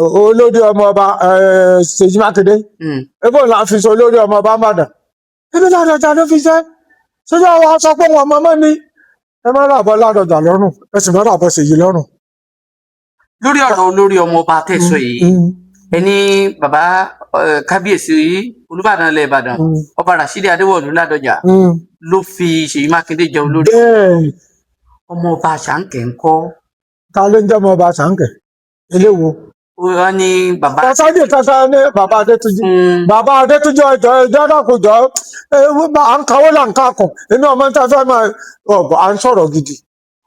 Olórí ọmọ ọba Ṣèyí Mákindé, ebó là ń fi sọ olórí ọmọ ọba Ìbàdàn, ebi Ládọjà ló fi jẹ́. Sójú àwọn sọ pé wọn mọ́mọ́ ni ẹ má ràbọ̀ Ládọjà lọ́rùn, ẹ sì má ràbọ̀ Ṣèyí lọ́rùn. Lórí ọ̀rọ̀ olórí ọmọ ọba tẹ̀sọ yìí, ẹni bàbá kábíyèsí Olúbàdàn ilẹ̀ Ìbàdàn, Ọba Rashidi Adéwọ̀lú Ládọjà, ló fi Ṣèyí Mákindé jẹ olórí. Bẹ́ẹ̀. Ọmọ ọba Ṣàǹkẹ́ ńkọ́? Ta ló ń jẹ́ ọmọ ọba Ṣàǹkẹ́ eléwo? Wọ́n ní bàbá Kọ́sádì kankan ní bàbá Adétúnjì. Bàbá Adétúnjì, ọjọ́ ẹjọ́ dàkújọ, à ń kawó là ń kakùn inú ọmọ tí a fẹ́ máa ọ̀bọ̀, à ń sọ̀rọ̀ gidi,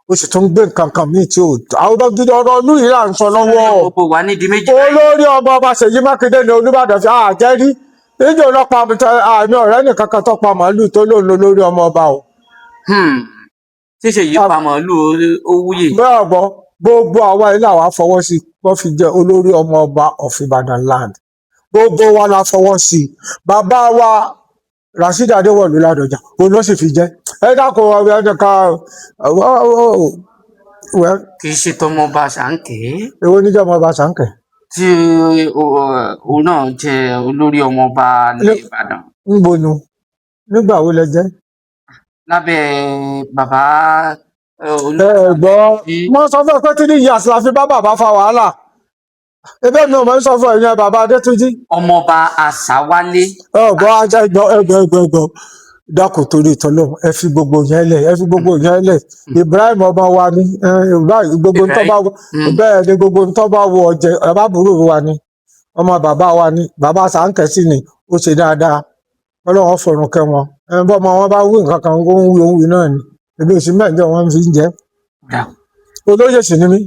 ó sì tún gbé nǹkan kan míì tí ò àwọn ọ̀rọ̀ gidi, ọ̀rọ̀ ìlú yìí là ń sọ lọ́wọ́. Gbogbo wa ní di méjì báyìí. Olórí ọmọ ọba Ṣèyí Mákindé ní Olúbàdàn fi àjẹrí níjẹ́ ọlọ́pàá àmì ọ̀rẹ́ nìkan kan tó pa màálù tó lóun lọ lórí ọmọ ọba o. Tí Ṣèyí pa màálù, ó wúyè. Bẹ́ẹ̀ gbọ́, gbogbo àwa ilé àwa fọwọ́ sí wọ́n fi jẹ́ olórí ọmọ ọba of Ibadan land. Gbogbo wa la fọwọ́ sí i. Bàbá wa Rasheed Adéwọ̀lú Ládọjà òun ló sì fi jẹ́. Ẹ dákun, ọ̀rẹ́ ẹnìkan. Kì í ṣe tọmọba Ṣàǹkẹ́? Èwo níjẹ́ ọmọ ọba Ṣàǹkẹ́? Tí òun náà jẹ́ olórí ọmọọba ilẹ̀ Ìbàdàn. Ń bonu nígbà wo lẹ jẹ́? Lábẹ́ bàbá Ẹ gbọ́, mo sọ fún ẹ pé 3 years la fi bá bàbá fa wàhálà. Ebe mi ò mọ̀ ń sọ fún ẹ̀yin bàbá Adétúnjì. Ọmọọba Àṣàwálé. Ọgbọ ajá, ẹgbọ ẹgbọ ẹgbọ ẹgbọ, dákun torí ìtọ́lọ́run, ẹ fi gbogbo yẹn lẹ̀, ẹ fi gbogbo yẹn lẹ̀. Ibrahim ọmọ wa ni Ibrahim, gbogbo ntọ́ bá bẹ́ẹ̀ ni, gbogbo ntọ́ bá wọ ọjẹ àbúrò wa ni, ọmọ bàbá wa ni, bàbá Sàǹkẹ́ sì ni, ó ṣe dáadáa, Ọlọ́run fọ̀run kẹ́ wọn. Ẹ bọ́ ọmọ wọn bá wí nǹkan kan, ó ń wí, ó ń wí náà ni, èmi ò sí mẹ́jọ wọn fi ń jẹ́. Olóyè sì ni mí.